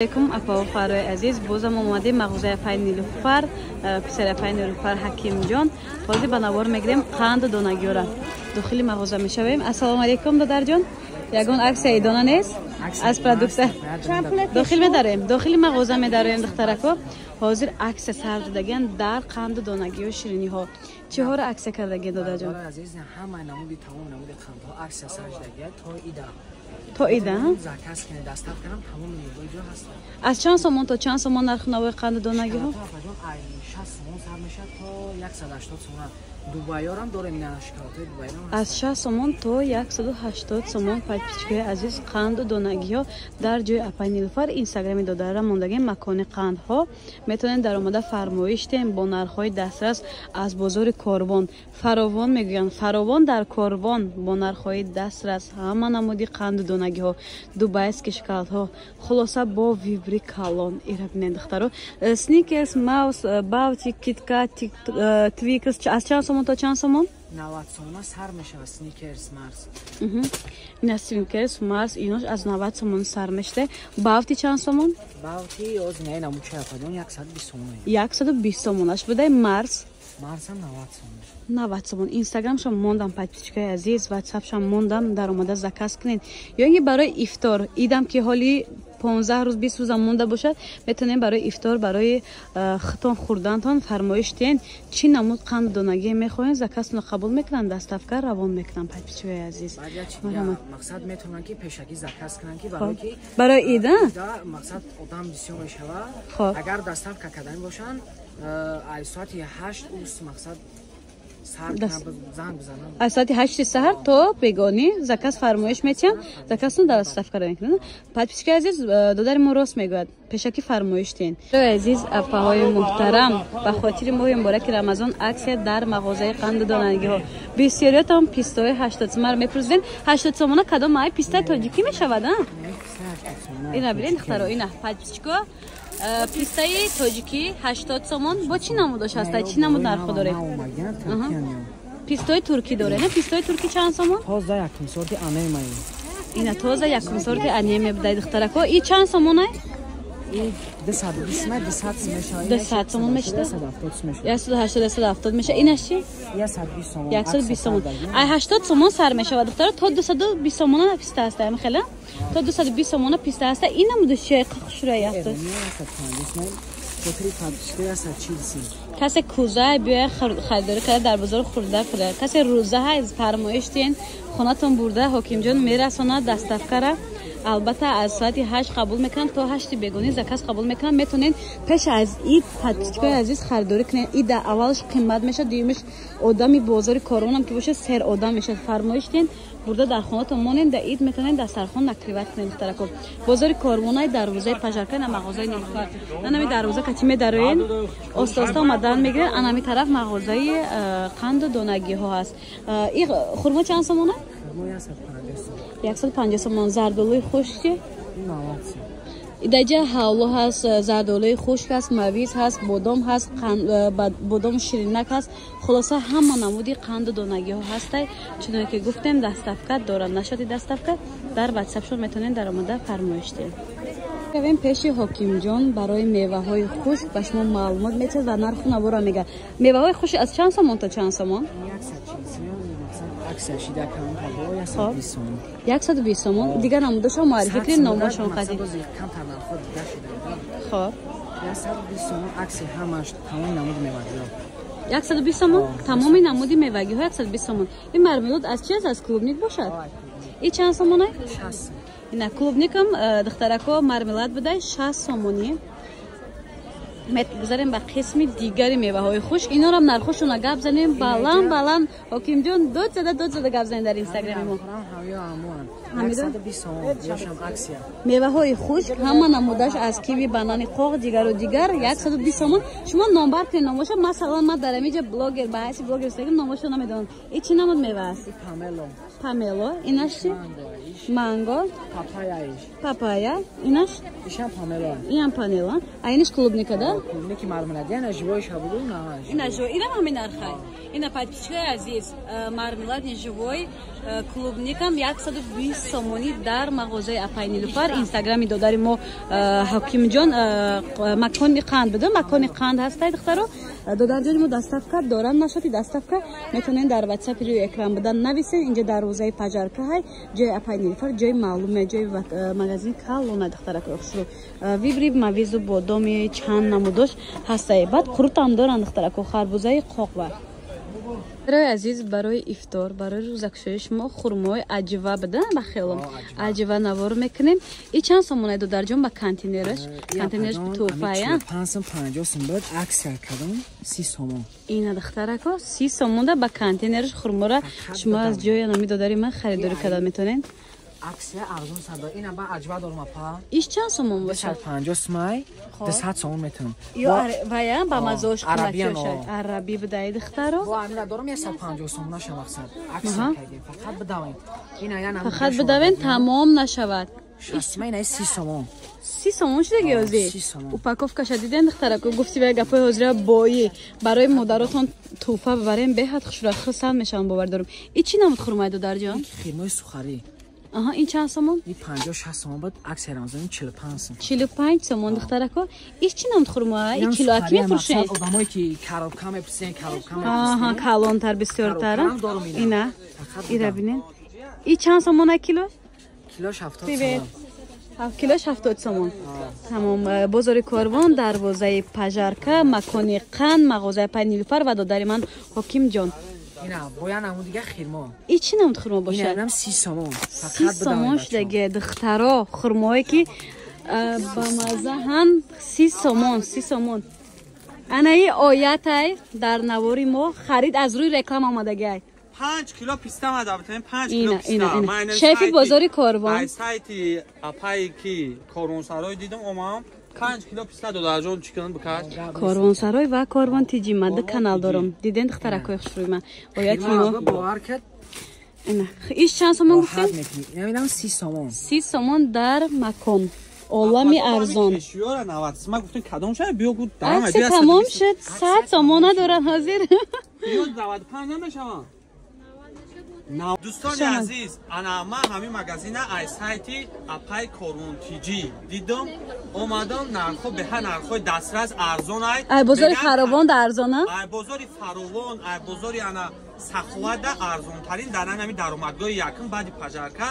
Алейкум, апа фарои азиз, бозам омадем мағозаи апаи Нилуфар, писари апаи Нилуфар Ҳакимҷон. Ҳозир ба навор мегирем қанду донагиёра. Дохили мағоза мешавем. Ассалому алейкум, додарҷон. Ягон аксия идона нест? Аз продукция. Дохил медарем. Дохили мағоза медарем, духтарако. Ҳозир аксия сар додагиан дар қанду донагиё, шириниҳо. Чиҳоро аксия кардагиан, додарҷон? Азиз, ҳама намуди, тамоми намуди қандҳо аксия сар шудагиан то ида. То ида? Заказ кунед, доставка кунам, тамоми ҷо ҳаст. Аз чанд сомон то чанд сомон нарху навои қанду донагиҳо? 60 сомон сар мешавад то 180 сомон. Дубайёрам дорем, ина шоколадҳои Дубайрам. Аз 60 сомон то 180 сомон, подписчикои азиз, қанду донагиҳо дар ҷои апаи Нилуфар. Инстаграми додарра мондагем, макони қандҳо. Метавонед даромада фармоиш диҳем бо нархҳои дастрас аз бозори Корвон. Фаровон мегӯянд, фаровон дар Корвон бо нархҳои дастрас ҳама намуди қанду донагиҳо, дубайский шоколадҳо, хулоса бо выбори калон. Ира бинед, духтаро, Сникерс, Марс, Баунти, Киткат, Твикс аз чанд сомон то чанд сомон? 90 сомона сар мешавад Сникерс, Марс. Ина Сникерс, Марс, инош аз 90 сомон сар мешуда. Баунти чанд сомон? Баунти оз не намуча ападон 120 сомон. 120 сомонаш будай. Марс? Марсам 90 сомон. 90 сомон. Инстаграмшам мондам, подписчикои азиз, ватсапшам мондам, даромада заказ кунед. Ё ин ки барои ифтор, идам ки ҳоли 15 рӯз, 20 рӯзам монда бошад, метавонем барои ифтор, барои хитон хӯрдантон фармоиш диҳен. Чӣ намуд қанду донагие мехоҳем, заказтонро қабул мекунанд, доставка равон мекунанд, подписчикои азиз. Мақсад метавонанд ки пешакӣ заказ кунанд, ки барои ки барои ида мақсад одам бисёр мешавад. Агар доставка кардани бошанд, ай соати 8 ус мақсад аз соати 8-и саҳар то бегонӣ заказ фармоиш метиҳам, заказтон доставка мекунанд. Подписчики азиз, додари мо рост мегӯяд, пешакӣ фармоиш диҳен. Азиз апаҳои муҳтарам, ба хотири моҳи мубораки Рамазон аксия дар мағозаи қанду донагиҳо. Бисёриётон пистои 80 сомаро мепурсидем. 80 сомона кадом ай? Пистаи тоҷикӣ мешавад, а? Ина бинед, духтаро, ина, подписчико, пистаи тоҷикӣ 80 сомон. Бо чӣ намудош ҳаста? Чӣ намуд нархо дорем? Пистои туркӣ доре, на? Пистои туркӣ чанд сомон? Тоза якум сорти анема. Ина тоза якум сорти анеме будай, духтарако. И чанд сомонай? 200 сомон мешуда, 180, 170 меша. Инаш чи? 120 сомон. Ай 80 сомон сар мешавад, духтаро, то 220 сомона писта ҳаста. Хела то 220 сомона писта ҳаста. Ин намуду чия? Хушрӯя яфтод. Касе кӯза биёя харидорӣ карда, дар бозор хӯрда куда. Касе рӯза ҳай, фармоиш диҳен, хонатон бурда Ҳокимҷон мерасонад доставкара. Албатта, аз соати 8 қабул мекунанд, то 8-и бегонӣ заказ қабул мекунанд. Метавонед пеш аз ид, подписчикои азиз, харидорӣ кунед. Ид аввалаш қимат мешавад, дуюмаш одами бозори Корвонам ки бошад, сер одам мешавад. Фармоиш диҳен, бурда дар хонатон монед, да ид метавонед дастархон накрывать кунед, духтарако. Бозори Корвонаи, дарвозаи Пажарка, на мағозаи Нилуфар. Анами дарвоза кати медароен, оста оста омадан мегиред. Анами тараф мағозаи қанду донагиҳо ҳаст. И хурмо чанд сомона? 150 сомон. Зардолуи хушк чи? Даҷа ҳавло ҳаст, зардолуи хушк ҳаст, мавиз ҳаст, бодом ҳаст, бодом ширинак ҳаст. Хулоса, ҳама намуди қанду донагиҳо ҳастай. Чуноне ки гуфтем, доставка дорад, нашоти доставка дар ватсапшон метавонед даромада фармоиш диҳед. Равем пеши Ҳокимҷон, барои меваҳои хушк ба шумо маълумот метиҳад ва нарху навора мегӯяд. Меваҳои хушк аз чанд сомон то чанд сомон? 120 сомон. Дигар намудошо муаррифӣ кунед, номошон қади. Хоб, 120 сомон тамоми намуди мевагиҳо, 120 сомон. Ин мармелод аз чи аст? Аз клубник бошад. И чанд сомонай? Ина клубникам, духтарако, мармелад будай, 60 сомонӣ. Мегузарем ба қисми дигари меваҳои хушк. Инорам нархошона гап занем баланд баланд. Ҳокимҷон, дод зада, дод зада гап занем дар инстаграми мо. Меваҳои хушк ҳама намудаш, аз киви, банани қоқ, дигару дигар, 120 сомон. Шумо номбар кунед номоша. Масалан, ман дар амиҷа блогер, ба ҳайси блогер истагим, номошо намедонам. И чӣ намуд мева аст? Памело. Инаш чи? Манго. Папайя иш. Папайя. Инаш? Ишам памела. Инам панела. А инаш клубника, да? Клубники мармелад. Яна живой шабуду на. Ина живой. Инам ҳамин нархай. Ина подписчикои азиз, мармелад не живой, клубникам 120 сомонӣ дар мағозаи апай Нилуфар. Инстаграми додари мо Ҳокимҷон макони қанд буда, макони қанд ҳастай духтаро. Додарҷони мо доставка доранд, нашоти доставка метавонед дар WhatsApp рӯи экран буда нависед. Инҷа дарвозаи пажарка ҳай, ҷои апай Нилуфар, ҷои маълуме, ҷои магазин калона духтарак хушрӯ. Вибри мавизу бодоми чанд намудош ҳастай. Баъд қурутам доранд духтарако, харбузаи қоқва. Барои азиз, барои ифтор, барои рӯзакушоии шумо хурмои аҷва буда, ба хелом аҷва навор мекунем. И чанд сомона додарҷон ба контейнераш? Контейнераш туҳфая? 550 сом буд, аксия кардам 30 сомон. Ина духтарако 30 сомонда ба контейнераш хурмора шумо аз ҷои нами додари ман харидорӣ карда метавонед. Аксия арзон садо. Ина ба аҷва дорум апа. Иш чанд сомон бошад? 250 сомай, 200 сомон метавонам. Ё вая ба мазош қиматӣ шад. Арабӣ будаи духтаро. Бо амира дорум 150 сомон наша мақсад. Аксия кардем. Фақат бидавем. Ина я нам. Фақат бидавем тамом нашавад. 60 ина 30 сомон. 30 сомон шудаги ҳозир. Упаковкаша диден духтарако, гуфти вая гапои ҳозира боӣ. Барои модаротон туҳфа бибарем, беҳад хушрӯ хурсанд мешавам, бовар дорум. И чӣ намуд хурмаи додарҷон? Хирмои сухарӣ. Аҳа, ин чанд сомон? Ин 56 сомон буд, аксия Рамазон 45 сом. 45 сомон духтарако. Иш чӣ намуд хурма? Ин килоак мефурӯшед? Одамое ки коробка мепурсен, коробка мепурсен. Аҳа, калонтар, бисёртар. Ина. Ира бинед. И чанд сомон кило? Килош 70 сомон. Килош 70 сомон. Тамом. Бозори Корвон, дарвозаи Пажарка, макони қанд, мағозаи апай Нилуфар ва додари ман Ҳокимҷон. Ина боян намуд дига хирмо. И чӣ намуд хурмо бошад? Ина 30 сомон. 30 сомон шудаги духтаро, хурмое ки ба мазаҳан 30 сомон, 30 сомон. Анаи оятай дар навори мо харид аз рӯи реклама омадагиай. 5 кило писта мада бутем, 5 кило писта. Шефи бозори Корвон. Ай сайти апай ки Корвонсарой дидам омам. 5 кило писта додарҷон чӣ кунам бикаш? Корвонсарой ва Корвон тиҷи ма ду канал дорам. Диден духтаракои хушрӯи ман. Ояти мо бовар кард. Ина. Иш чанд сомон гуфтем? Ина 30 сомон. 30 сомон дар макон. Олами арзон. Кешиёра 90 сом гуфтем кадом шай биё гуфт дарам. Аксия тамом шуд. 100 сомона дорам ҳозир. Биё 95 намешавам. Дӯстони азиз, ана ман ҳамин магазина аз сайти апай Корвон тиҷи дидам, омадам, нархҳо беҳа нархҳои дастрас арзон ай. Ай бозори Фаровон да арзона? Ай бозори Фаровон, ай бозори ана Саховат да арзонтарин дар ҳамин даромадгоҳи якум баъди Пажарка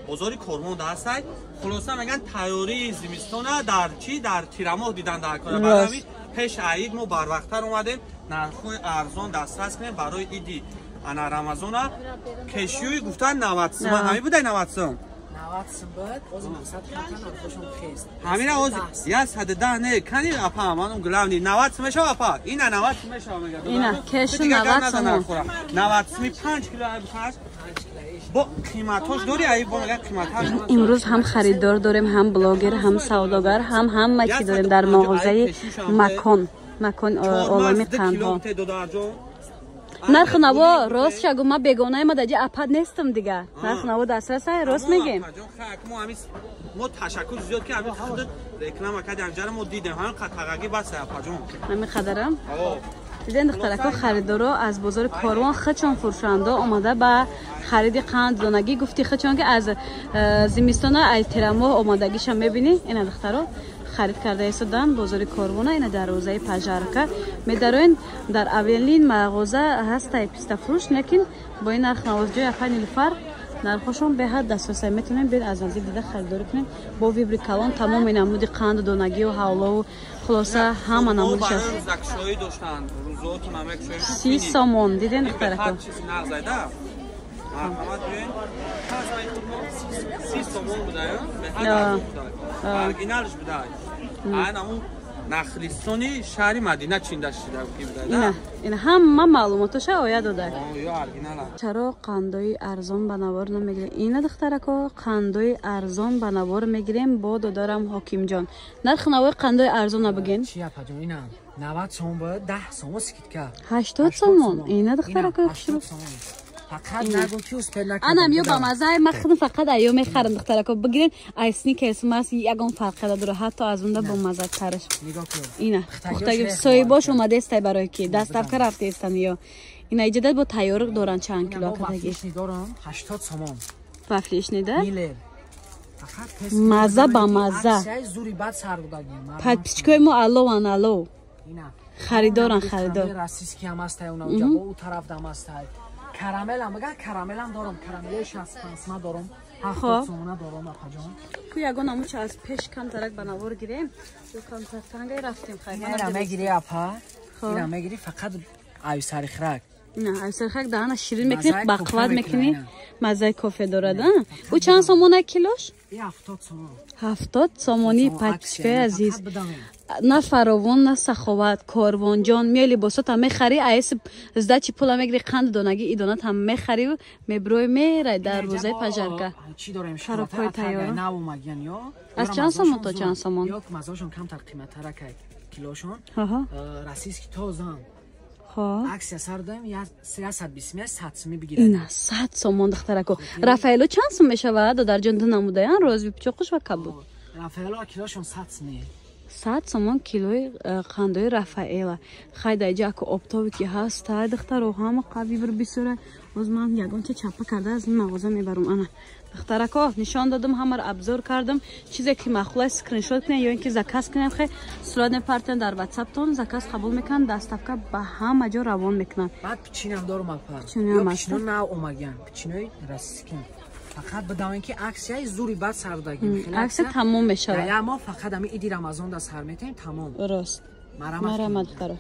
бозори Корвон да ҳастай. Хулоса мегӯянд тайёрии зимистона дар чӣ дар тирамоҳ дидан дар кора. Барои ҳамин пеш аид мо барвақттар омадем, нархҳои арзон дастрас кунем барои иди ана Рамазона. Кешиёи гуфтан 90 сом. Ҳамин будай 90 сом? 90 сом буд. Оз мақсад камтар нархошон хест. Ҳамина оз 110 не, кани апа, манум главный 90 сом мешава апа. Ина 90 сом мешава мега. Ина кешу 90 сом. 90 сом 5 кило ай бихаш. Бо қиматош дори ай бо мега қиматаш. Имрӯз ҳам харидор дорем, ҳам блогер, ҳам савдогар, ҳам ҳама чӣ дорем дар мағозаи Макон. Макон олами қандҳо. Нархи наво рост шагу, ма бегонаи ма даҷи апад нестам дига. Нархи наво дастрасай, рост мегем. Мо ташаккур зиёд ки ҳамин худат реклама кардӣ, ҳамҷара мо дидем, ҳамин қатағагӣ бас апаҷон. Ҳамин қадарам? Диден духтарако, харидоро аз бозори Корвон хичон фурӯшандо омада ба хариди қанд донагӣ. Гуфти хичон ки аз зимистона аз тирамоҳ омадагиша мебинӣ. Ина духтаро харид карда истодан бозори Корвона. Ина дарвозаи Пажарка медароен. Дар аввалин мағоза ҳастай пистафурӯш, лекин бо ин нарх навоз ҷои апай Нилуфар нархошон беҳад дастрасай. Метавонем бир аз наздик дида харидорӣ кунем. Бо вибри калон тамоми намуди қанду донагию ҳавлову хулоса ҳама намудиш аст. 30 сомон диден духтарако. Нахлистони шаҳри Мадина чинда шида буда. Ина ҳама маълумотоша оя дода. Чаро қандои арзон ба навор намегирем? Ина духтарако, қандои арзон ба навор мегирем бо додарам Ҳокимҷон. Нархи навои қандои арзона бигин. Чи апаҷон, ина 90 сом буд, 10 сом скидка. 80 сомон. Ина духтарако хушрӯ. Фақат нагу ки успел накардам. Анам ё ба мазаи ман худам фақат аё мехарам духтарако. Бигирен ай Сникерс мас ягон фарқ надора, ҳатто аз унда бо мазатараш. Нигоҳ кун. Ина пухтаги соҳибош омадестай барои ки доставка рафтаистан ё. Ина иҷодат бо тайёр доран чанд кило кадаги. Вафлишни дорам 80 сомон. Вафлишни да? Миллер. Маза ба маза. Зури бад сар додагим. Подписчикои мо аллоан алло. Харидоран харидор. Российский ҳам ҳастай, уна бо у тараф дам ҳастай. Карамелам бага, карамелам дорам, карамелои 65 сомона дорам, 70 сомона дорам апаҷон. Ку ягон амуча аз пеш камтарак ба навор гирем. Ё камтар тангай рафтем хайр. Ина мегири апа. Ина мегири фақат ай сари храк. На, ай сари храк даҳана ширин мекунӣ, бақват мекунӣ, мазаи кофе дорад, а? Ӯ чанд сомона килош? 70 сомон. 70 сомонӣ подписчикои азиз. На фаровон, на саховат, корвонҷон, меои либосотам мехарӣ, аэс сдачи пула мегири, қанду донаги идонатам мехарӣ, меброи мерай дарвозаи пажарка. Чӣ дорем? Шаробҳои тайёр. Нав омагиян ё? Аз чанд сомон то чанд сомон? Ё мазаашон камтар қиматтаракай килошон. Российский тозан. Аксия сар дорем, 120 мия, 100 сомӣ бигиред. Ина 100 сомон духтарако. Рафаэло чанд сом мешавад? Додарҷон ду намудаян, розви пичоқуш ва кабуд. Рафаэло килошон 100 сомӣ. 100 сомон килои қандои Рафаэла. Хай дар иҷа ако оптове ки ҳаст, тай духтаро ҳама қави бир бисёра. Боз ман ягонча чапа карда аз ин мағоза мебарам. Ана духтарако нишон додам, ҳамаро обзор кардам. Чизе ки маъқул аст скриншот кунед ё ин ки заказ кунед, хай сурат мепартен дар ватсаптон, заказ қабул мекунанд, доставка ба ҳама ҷо равон мекунанд. Баъд пичинам дорам апа. Пичино нав омагиян, пичинои российский. Фақат бидавем ки аксияи зури бад сар додагим. Аксия тамом мешавад. Я мо фақат ами иди Рамазон да сар метаем, тамом. Рост. Марамат духтаро.